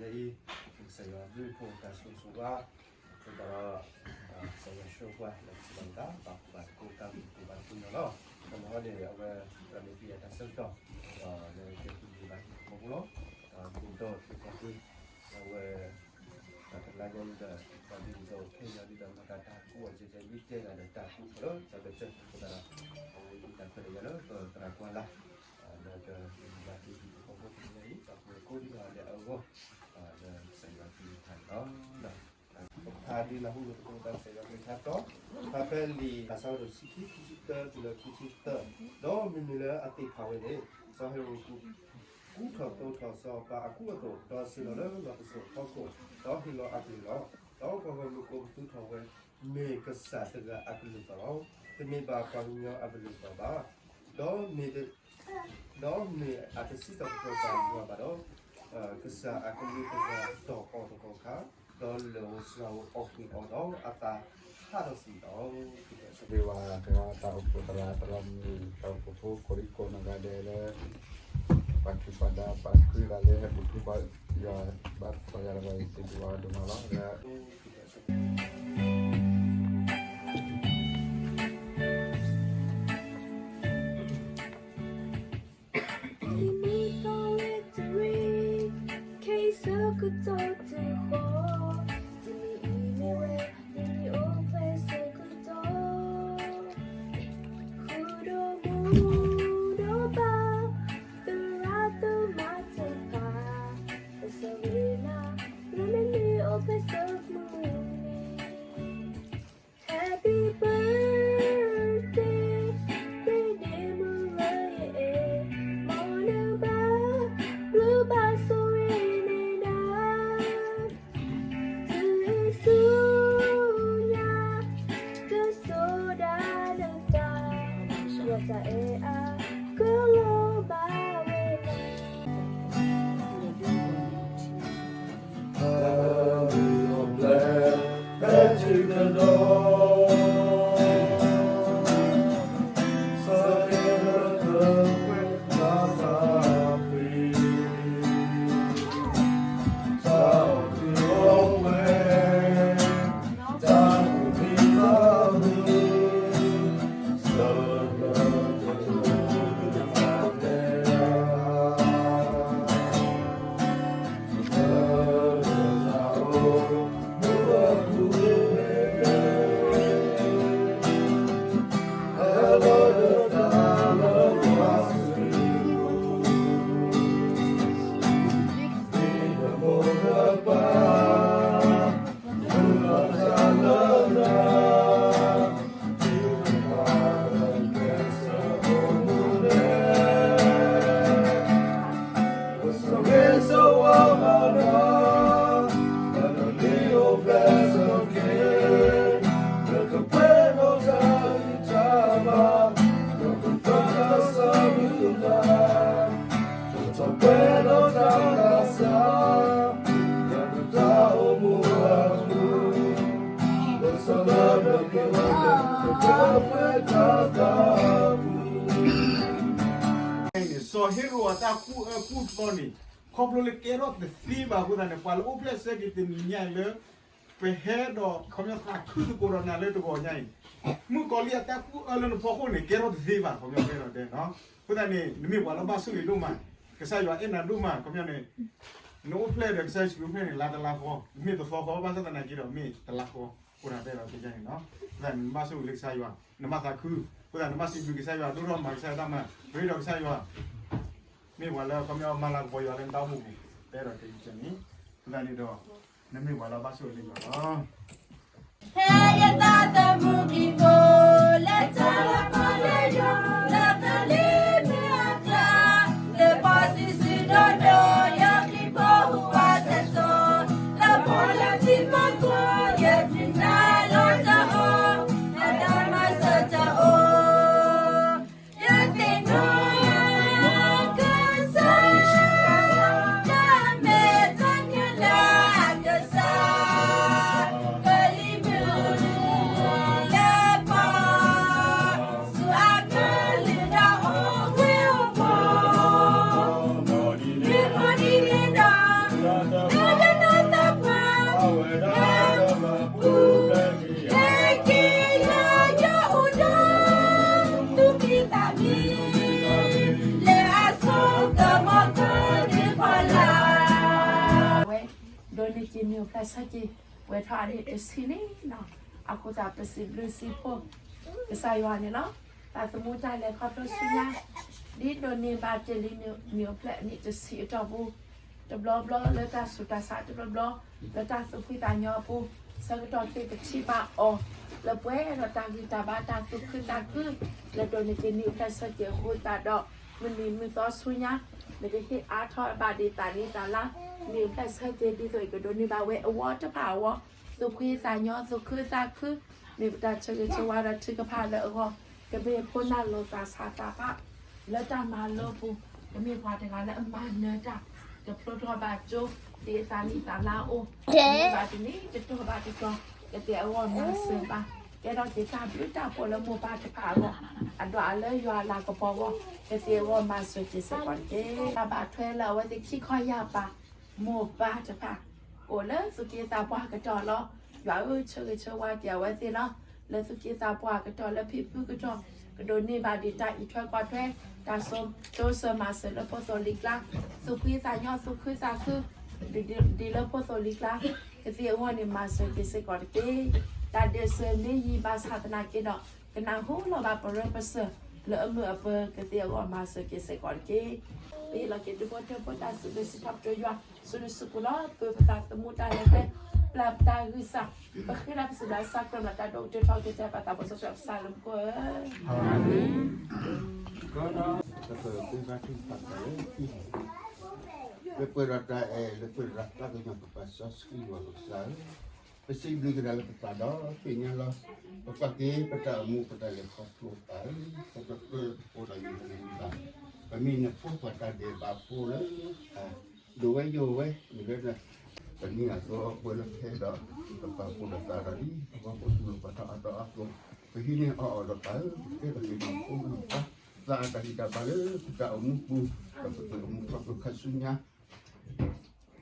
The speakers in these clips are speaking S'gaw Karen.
လၢအံၤ ကစၢ်ယွၤဘျုးဖှိၣ်တၢ်ဆိၣ်ဂ့ၤဆိၣ်ဝါ အဃိသတးဒီး ကစၢ်ယွၤဆိၣ်ဂ့ၤပှၤလၢပှၤသးဘၣ်ကူဘၣ်သိ တၢ်ဘျုးတၢ်ဖှိၣ်ဘၣ်တပူၤနီၤလီၤ. တမဟီန့ၣ် အဝဲ ပှၤမ့ၢ်ပျံၤအတၢ်ဆၢကတီၢ် ဒီးလၢကဲသုးဘျုးဘၣ်ဟံၣ်ဖိဃီဖိလီၤ. ဒီးဒ်သိးတကီၢ်သ့ အဝဲ တလါညါအံၤဒီး ပှၤဒ်သိးခဲအံၤဒ်သိးမၤတၢ်တၢ်ကူအီၤကဲကဲ မ့ၢ်တဲတၢ်ဒီးတၢ်ကူအီၤလၢ တၢ်ကစၢၢ်ကဒါဒီး အဝဲအံၤတၢ်ခွဲးတၢ်ယာ်လၢပသရၣ်ကွၢ်လၢ် လၢကဘၣ်က့ၤဟံၣ်ဖိဃီဖိတနံၤအံၤ ပှၤကိးဒ်ဒီးလၢအဂီၢ် လၢကစၢ်ယွၤကလုၢ်ကထါန့ၣ်လီၤ. ပကဖးဒ်လၢဟူလိာ်သကိးတၢ်ကစၢ်ယွၤကလုၢ်ကထါတီ ဖဲလံာ်အဆၢဒိၣ်ဆံခံ ခံဆံတၢတုၤလၢခံဆံသၢ, ဒီးမနုၤလၢအသ့ၣ်ဖးဝဲန့ၣ် စီၤဟ့ၤရိာ် ကူထီၣ်သိထီၣ်စီၤပၤအကူအသိး, ဒီးဆ့ၣ်နီၤလၢလီၢ်ပစိာ်ဖီခိၣ်, ဒီးဟ့ၣ်လီၤအကလုၢ်လီၤ. ဒီးပှၤဂီၢ်မုၢ်ကိးပသူထီၣ်ဝဲ မ့ၢ်ကစၢ်တဂၤအကလုၢ်သီၣ်လီၤ. တမ့ၢ်ဘၣ်ပှၤကညီအကလုၢ်သီၣ်ဘၣ်. ဒီးမ့ၢ် ဒီးမ့ၢ်အတစံးထီၣ်ပတြၢၤဘၣ်ယွၤဘၣ်ဒီး ကစၢ်အကလုၢ်တဂၤတီၢ်အီၤတကီၢ်ခါ, ဒီးလၢၢ်ဧိၤစှၤဧိၤအီၣ်ကွံာ်အီၤဒီးအသးဟးထီၣ်စံးလီၤ. တၢ်အိၣ်ဖှိၣ်သရၣ်သရၣ်မုၣ် တၢ်အိၣ်ဖှိၣ်ဖိကိးဒံကိးနီၢ်ဂၤဒဲးလၢ ပှၤထူးပှၤတီၤ ပှၤခရံာ်သးလၢဟဲပူၤထူပှၤယွၤဘၣ်တပှၤယၤတဂၤအံၤ စံးဘျုးဘၣ်ဒိၣ်မးလီၤ. Happy birthday, တနံၤမုၢ်လၢယအဲၣ် မ်နဘၣ်ဘျုးဘၣ်ဆိၣ်ဂ့ၤန့ၢ် တုၤအံၤဆူညါ တစိၤဒၣ်နသး ယွၤစၢ်အဲၣ်အကလီၤဘၣ်ဝဲ န့ၣ် စီၤဟ့ရိာ်အတၢ်ကူၣ်အၢကူၣ်သီန့ၣ် ခီဖျိလၢကဲထီၣ်တသ့ဘၣ်အဃိသတးန့ၣ် ပှၤလၢအိၣ်ဖျဲၣ်ဆၢက့ၤတနံၤညါအံၤလၢ ပဟဲဒီးခီပညီသးခုသကိးဒီးနၤလၢတဂီၤညါအံၤ မုၣ်ကီၤလံၢ်အတၢ်ကူၣ်အၢလၢနဖီခိၣ်န့ၣ် ကဲထီၣ်တသ့ဘၣ် ခီပညီဖဲဒီးတဲနီၤ. အဃိသတးန့ၣ် နမ့ၢ်ပှၤလၢဘၣ်ဆိၣ်ဂ့ၤဒိၣ်မး ကစၢ်ယွၤအဲၣ်နၤဒိၣ်မး ခီပညီန့ၣ် နအိၣ်ဖျဲၣ်ဒီးကစၢ်ယ့ၣ်ၡူးခရံာ်န့ၣ် လါတလါဃီ မ့ၢ်တသီဃီဘၣ်ဆၣ်သနာ်က့ဒီး မ့ၢ်တလါဃီ အဃိသတးတဲဒီးတဲန့ၣ်နီၤ. အဃိသတးန့ၣ် နဘၣ်ဆိၣ်ဂ့ၤလၢကစၢ်ယွၤ နဘၣ်သးခု အဃိသတးနဘၣ်စံးဘျုးကစၢ်ယွၤ ဒိၣ်ထီၣ်မၤကစၢ်ယွၤတၢ်မၤ ပဃ့ဒီးကစၢ်ယွၤ မ့ၢ်ပှၤလၢခီပညီမၤလၤကပီၤယွၤလၢနတၢ်အိၣ်မူပူၤ တဲဒီးတဲန့ၣ် အဃိသတးန့ၣ်ဒီး နမ့ၢ်ပှၤလၢဘၣ်ဆိၣ်ဂ့ၤလၢယွၤလီၤ. ဖဲယသးသမူကံၢ်ဖိ လၢတၢ်လၤကပီၤလၢယွၤ လၢကလံၤမုၢ်အကျါ လၢပှၤစံးဆၢဒီး ယွၤခရံာ်ဖိဟူးဝးစဲၤစိၤ လၢပီၣ်လဲၣ်ထံမီၢ်ခိၣ် ယဒုးနၢ်လီၤတၢ်အီၣ် အတၢ်မၤစၢၤတၢ်အိၣ် ယသ့ၣ်နီၣ်ကစၢ် တၢ်မဲာ်တၢ်ကလၤကစၢ် ကလံၤမုၢ်လၢ က့ၤနံၣ်အိၣ်ဖျဲၣ်ဆၢက့ၤ ပှဲၤထီၣ်အနံၣ်တဆံလံနီၤ. အဃိသတး ပစံးဘျုးစံးဖှိၣ် ကစၢ်ယွၤန့ၣ်လီၤ. တၢ်သမူတၢ်လဲၤခီဖျိဆူညါ ဒ်ဒိးန့ၢ်ဘၣ်တ့ၢ်လံ နံၣ်အိၣ်ဖျဲၣ်အနံၣ်တဆံအတီၢ်ပူၤ တဘျီဘျီလၢတၢ်ဆူးတၢ်ဆါ တဘျီဘျီလၢတၢ်သူၣ်ဖှံသးညီအပူၤ ဆၢကတီၢ်ခဲအံၤ ပထံၣ်ဘၣ်အီၤ လၢပှဲၤဒီးတၢ်ဂံၢ်တၢ်ဘါ တၢ်သူၣ်ခုသးခု လၢဒိးန့ၢ်က့ၤနံၣ်အိၣ်ဖျဲၣ်ဆၢက့ၤအဃိသတးဒီး မုၢ်နံၤမုၢ်သီဆူညါ နကဟ့ၣ်အါထီၣ်ဘၣ်ဒံးသးနံၣ်သးလါ နံၣ်အိၣ်ဖျဲၣ်ဆၢက့ၤဒ်သိးအံၤ ကဒိးန့ၢ်ဘၣ်ဝဲအဝီတဖၣ်အဂီၢ် သူၣ်ဖှံသးညီ သူၣ်ခုသးခု မ့ၢ်ပတၢ်ဆၢဂ့ၤဆၢဝါဒီးထုကဖၣ်လၢအဂီၢ် ကမ့ၢ်ဖိနၢ်လိာ်သးဆးသးဘၣ် လၢတၢ်မၤလိပူၤ ကမ့ၢ်ပှၤတဂၤလၢအမၤနၢၤတၢ် တဖျိထီၣ်ဘၣ်ကၠိ ဒ်အသးနံၣ်သးလါအိၣ် တန့ၢ်ဘၣ်တန့ၢ် တတီၢ်ဘၣ်တတီၢ် ကသ့ၣ်အဂီၢ်မၤစၢၤဘၣ် ကဲထီၣ်က့ၤတၢ်ဘျုးတၢ်ဖှိၣ်လၢမိၢ်ပၢ်တဖၣ်အဂီၢ် အဒွးအီၤလၢယွၤအလၤကပီၤအဂီၢ် ကသ့ၣ်အဂီၢ်မၤစၢၤက့ၤစ့ၢ်ကီးတက့ၢ်. တၢ်ဘၣ်ထွဲလၢအဝဲသ့ၣ်ခံခီယာ်ပါ မိၢ်ပၢ်တဖၣ် အိၣ်လၢသူၣ်က့သးပှၢ်ကတီၢ်လီၤ. ယွၤဧၢ ဆၢဂ့ၤဆၢဝါက့ၤအဝဲသ့ၣ်လီၤ. လၢသူၣ်က့သးပှၢ်ကတီၢ် လၢဖံဖုကတီၢ် ကဒိးန့ၢ်ဘၣ်ဒံးတၢ်အံးထွဲကွၢ်ထွဲ တၢ်တိစၢၤမၤစၢၤလၢဖိသိၣ်လံၤကျါ သူၣ်ဖှံသးညီ သူၣ်ခုသးခု ဒ်လၢဖိသိၣ်လံၤကျါ ကသ့ၣ်အဂီၢ်န့ၣ် မၤစၢၤက့ၤစ့ၢ်ကီးတက့ၢ်. တၢ်ဒဲးစၢၤမ့ၢ်ယံာ်ဘၣ်ဆၣ်သနာ်က့ဒီး ကနၢ်ဟူလီၤဘၣ်ပရၢပစၢၤ လၢအမုာ်အပၢၤ ကသ့ၣ်အဂီၢ်မၤစၢၤက့ၤစ့ၢ်ကီးတက့ၢ်. ပဟ့ၣ်လီၤက့ၤဒူဖိထၢဖိတၢ်စံးဘျုးစံးထီၣ်ပတြၢၤယွၤ ဆူနစုပူၤလီၤ. ပပသးသမူတၢ်လဲၤကျဲ ပျၢ်ပတၢ်ဂံၢ်စၢ် ပဃ့လၢပစံးဘျုးစၢ်ကရၢလီၤ တၢ်ဒိၣ်ကတၢၢ်ထီကတၢၢ် ပသးဖိစီဆှံပစၢ်လၢမူခိၣ်ဧၢ အၤမ့ၣ်. လၢပှဲၤဒီးတၢ်အဲၣ် လၢပှဲၤဒီးတၢ်သးကညီၤ ပပၢ်စီဆှံယွၤပကစၢ်ဧၢ, ပစံးဘျုးက့ၤလၢပသးဒီးသ့ၣ်ညါလီၤ. ပကွၢ်က့ၤပတၢ်အိၣ်မူ ပတၢ်လဲၤခီဖျိသးဧၢ, ပတကြၢးပဖိတၢ်ယိာ်န့ၢ်ဘၣ်, ပမ့ၢ်နဖိပှၤတၢ်ဒဲးဘးဖိလၢ ဒိၣ်ဝဲယိာ်ဝဲ မ့ၢ်လၢ ပနံၤအသီပှဲၤလၢဖဲဒီး ပပာ်ဖှိၣ်ဒီးသးဒီးလံ ပဂီၢ်ဖိတူၢ်လိာ်ပှၤထီၣ်အါထီၣ်အါသိး, ပဟံးန့ၢ်အီၣ်အီၤဒီးပှၤဧၢ, ပကဲထီၣ်က့ၤပဖိမုၣ်ဖိခွါ သးအတၢ်ဂံၢ်တၢ်ဘါလၢပတၢ်အိၣ်မူပူၤ, ဒီးပသုးအိၣ်မူခီဖျိခါဆူညါ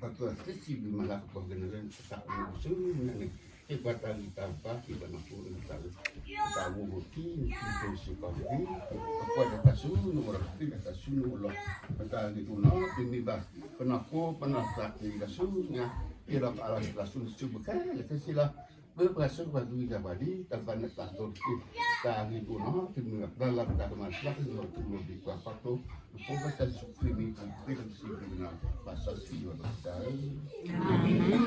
ပသုးသ့စံးဘျုးမၤလၤကပီၤက့ၤနၤလၢနပတၢ်အိၣ်မူပူၤဆူညါန့ၣ်, ဟ့ၣ်ပှၤတၢ်ဂံၢ်တၢ်ဘါ ဟ့ၣ်ပှၤနီၢ်ခိနီၢ်သးလၢ ပတၢ်အိၣ်မူပူၤ နထံၣ်နထံၣ်စ့ၢ်ကီးတက့ၢ်. ပကွၢ်ဒီးတၢ်ဆူနအိၣ်လီၤ, ပဃ့ဒီးတၢ်ဆူနအိၣ်လီၤ, ပတၢ်ဂ့ၢ်တအိၣ်နီတမံၤဘၣ်, ပနီၢ်ခိပနီၢ်သးက့ၤဒီးဆူညါ, ဟ့ၣ်လီၤပာ်လီၤတၢ်ဆူနစုပူၤခဲလၢာ်ခဲဆ့လီၤ. ပပှၤဆၢပှၤကလုာ်ယၤပှၤဒ် တၢ်သးနၢ်တၢ်သိတက့ၢ်. တၢ်ဂ့ၢ်တအိၣ်နီတမံၤဘၣ်, ပျၢ်လီၤပတၢ်ကမၣ်တဖၣ် ပနီၢ်တမံၤဘၣ် ပှၤခီဖျိ နဖိပၢ်စီဆှံခရံာ်မံၤ ပဃ့ဒီးစံးဘျုးနၤ ပၢ်စီဆှံယွၤပကစၢ်ဧၢ.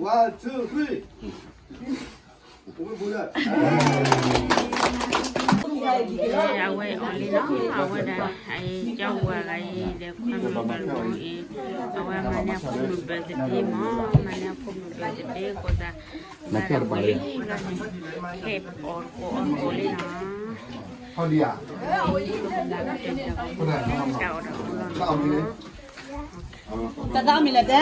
One, two, three. အဝဲအီၤလံနီၤ, အဝဲဒၣ် အကၠီဝါဂၤအံၤ ဒီးခွါမုၣ်ဘၣ်လီၤအံၤ, အဝဲမၤန့ၢ်အဖိမုၣ် birthday မး, မၤန့ၢ်အဖိမုၣ် birthday အဃိသတး မၤတၢ်ဝံၤလီၤန့ၣ် ဟဲပအီၣ်တကိးအီၣ်တကိးလံနီၤ, တၢ်အီၣ်တၢ်အီလီၤနီၤ. တၢ်သးမံၤလဲၣ်တဲ